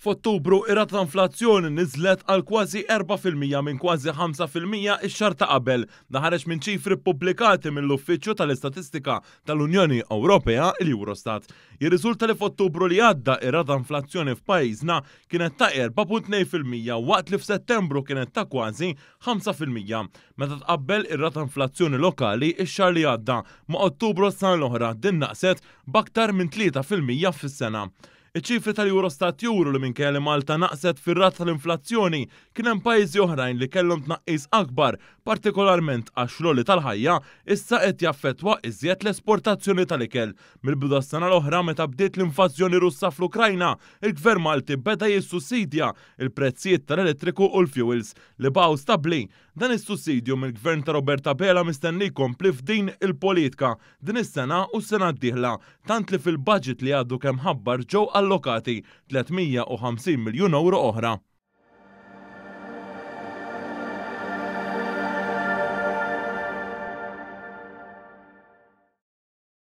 F'Ottubru, ir-rata ta' inflazzjoni niżlet għal kważi 4% minn kważi 5% x-xahar ta' qabel. Dan ħareġ minn ċifri ppubblikati mill-Uffiċċju tal-Istatistika tal-Unjoni Ewropea, il-Eurostat. Jirriżulta li f'Ottubru li għadda ir-rata ta' inflazzjoni f'pajjiżna kienet ta' 4.2% waqt li f'Settembru kienet ta' kważi 5%. Meta tqabbel ir-rata ta' inflazzjoni lokali x-xahar li għadda ma' Ottubru s-sena l-oħra din naqset b'aktar minn 3% fis-sena. Iċ-ċifri tal-Eurostat juru li minkejja li Malta naqset fir-rata tal-inflazzjoni, kien hemm pajjiżi oħrajn li kellhom tnaqqis akbar, partikolarment għax l-għoli tal-ħajja issa qed jaffettwa iżjed l-esportazzjoni tal-ikel. Mill-bidu tas-sena l-oħra meta bdiet l-invażjoni Russa fl-Ukrajna, il-Gvern Malti beda jissussidja l-prezzijiet tal-elettriku u l-fuels, li baqgħu stabbli. Dan is-sussidju mill-Gvern ta' Robert Abela mistenni jkompli f'din il-politka din is-sena u s-sena d-dieħla, tant li fil-budget li għadu kemm ħabbar ġew allokati 350 miljun ewro oħra.